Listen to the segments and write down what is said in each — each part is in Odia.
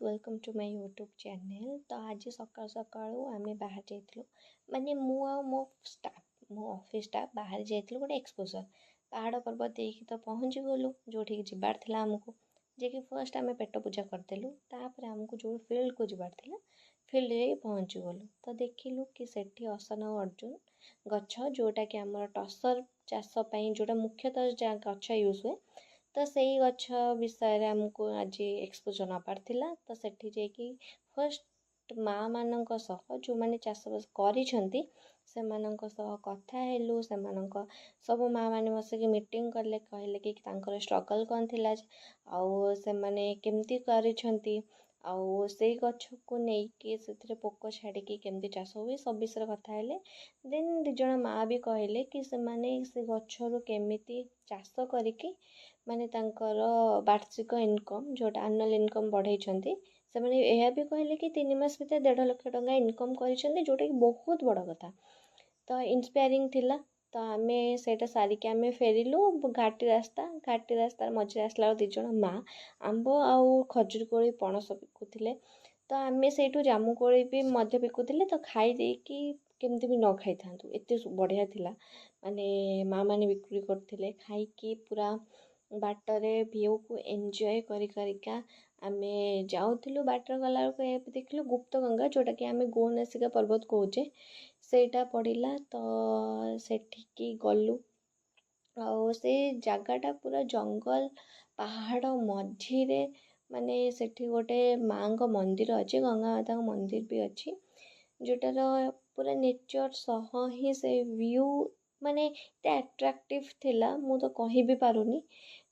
Welcome to my YouTube channel. ତ ଆଜି ସକାଳୁ ସକାଳୁ ଆମେ ବାହାରି ଯାଇଥିଲୁ, ମାନେ ମୁଁ ଆଉ ମୋ ଷ୍ଟାଫ୍, ମୋ ଅଫିସ୍ ଷ୍ଟାଫ୍ ବାହାରି ଯାଇଥିଲୁ ଗୋଟେ ଏକ୍ସପୋଜର୍। ପାହାଡ଼ ପର୍ବତ ଦେଇକି ତ ପହଞ୍ଚିଗଲୁ ଯେଉଁଠିକି ଯିବାର ଥିଲା ଆମକୁ। ଯିଏକି ଫାର୍ଷ୍ଟ ଆମେ ପେଟ ପୂଜା କରିଦେଲୁ, ତାପରେ ଆମକୁ ଯେଉଁ ଫିଲ୍ଡକୁ ଯିବାର ଥିଲା, ଫିଲ୍ଡରେ ଯାଇକି ପହଞ୍ଚିଗଲୁ। ତ ଦେଖିଲୁ କି ସେଠି ଅସନ ଆଉ ଅର୍ଜୁନ ଗଛ, ଯେଉଁଟାକି ଆମର ଟସର ଚାଷ ପାଇଁ ଯେଉଁଟା ମୁଖ୍ୟତଃ ଗଛ ୟୁଜ୍ ହୁଏ, ତ ସେଇ ଗଛ ବିଷୟରେ ଆମକୁ ଆଜି ଏକ୍ସପୋଜର୍ ନେବାର ଥିଲା। ତ ସେଠି ଯାଇକି ଫାର୍ଷ୍ଟ ମାଆମାନଙ୍କ ସହ, ଯେଉଁମାନେ ଚାଷବାସ କରିଛନ୍ତି, ସେମାନଙ୍କ ସହ କଥା ହେଲୁ। ସେମାନଙ୍କ ସବୁ ମାଆମାନେ ବସିକି ମିଟିଂ କଲେ, କହିଲେ କି ତାଙ୍କର ଷ୍ଟ୍ରଗଲ୍ କ'ଣ ଥିଲା ଆଉ ସେମାନେ କେମିତି କରିଛନ୍ତି ଆଉ ସେଇ ଗଛକୁ ନେଇକି ସେଥିରେ ପୋକ ଛାଡ଼ିକି କେମିତି ଚାଷ ହୁଏ, ସବୁ ବିଷୟରେ କଥା ହେଲେ। ଦେନ୍ ଦୁଇ ଜଣ ମାଆ ବି କହିଲେ କି ସେମାନେ ସେ ଗଛରୁ କେମିତି ଚାଷ କରିକି ମାନେ ତାଙ୍କର ବାର୍ଷିକ ଇନକମ୍, ଯେଉଁଟା ଆନୁଆଲ୍ ଇନକମ୍ ବଢ଼େଇଛନ୍ତି। ସେମାନେ ଏହା ବି କହିଲେ କି 3 ମାସ ଭିତରେ 1.5 ଲକ୍ଷ ଟଙ୍କା ଇନକମ୍ କରିଛନ୍ତି, ଯେଉଁଟାକି ବହୁତ ବଡ଼ କଥା। ତ ଇନ୍ସପାୟାରିଂ ଥିଲା। ତ ଆମେ ସେଇଟା ସାରିକି ଆମେ ଫେରିଲୁ। ଘାଟି ରାସ୍ତାର ମଝିରେ ଆସିଲା ବେଳକୁ ଦୁଇ ଜଣ ମା' ଆମ୍ବ ଆଉ ଖଜୁରୀ କୋଳି, ପଣସ ବିକୁଥିଲେ। ତ ଆମେ ସେଇଠୁ ଜାମୁକୋଳି ବି ମଧ୍ୟ ବିକୁଥିଲେ। ତ ଖାଇ ଦେଇକି କେମିତି ବି ନ ଖାଇଥାନ୍ତୁ, ଏତେ ବଢ଼ିଆ ଥିଲା। ମାନେ ମାଆମାନେ ବିକ୍ରି କରୁଥିଲେ। ଖାଇକି ପୁରା ବାଟରେ ଭିଉକୁ ଏନ୍ଜୟ କରି କରିକା ଆମେ ଯାଉଥିଲୁ। ବାଟରେ ଗଲାବେଳକୁ ଏବେ ଦେଖିଲୁ ଗୁପ୍ତଗଙ୍ଗା, ଯେଉଁଟାକି ଆମେ ଗୋନାସିକା ପର୍ବତ କହୁଛେ, ସେଇଟା ପଡ଼ିଲା। ତ ସେଠିକି ଗଲୁ ଆଉ ସେଇ ଜାଗାଟା ପୁରା ଜଙ୍ଗଲ ପାହାଡ଼ ମଝିରେ। ମାନେ ସେଠି ଗୋଟେ ମାଆଙ୍କ ମନ୍ଦିର ଅଛି, ଗଙ୍ଗା ମାତାଙ୍କ ମନ୍ଦିର ବି ଅଛି, ଯେଉଁଟାର ପୁରା ନେଚର୍ ସହ ହିଁ ସେ ଭ୍ୟୁ ମାନେ ଏତେ ଆଟ୍ରାକ୍ଟିଭ୍ ଥିଲା, ମୁଁ ତ କହି ବି ପାରୁନି।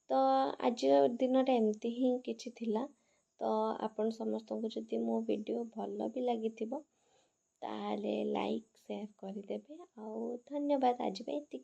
ତ ଆଜିର ଦିନଟା ଏମିତି ହିଁ କିଛି ଥିଲା। ତ ଆପଣ ସମସ୍ତଙ୍କୁ ଯଦି ମୋ ଭିଡ଼ିଓ ଭଲ ବି ଲାଗିଥିବ, ତାହେଲେ ଲାଇକ୍, ସେୟାର କରିଦେବେ ଆଉ ଧନ୍ୟବାଦ। ଆଜି ପାଇଁ ଏତିକି।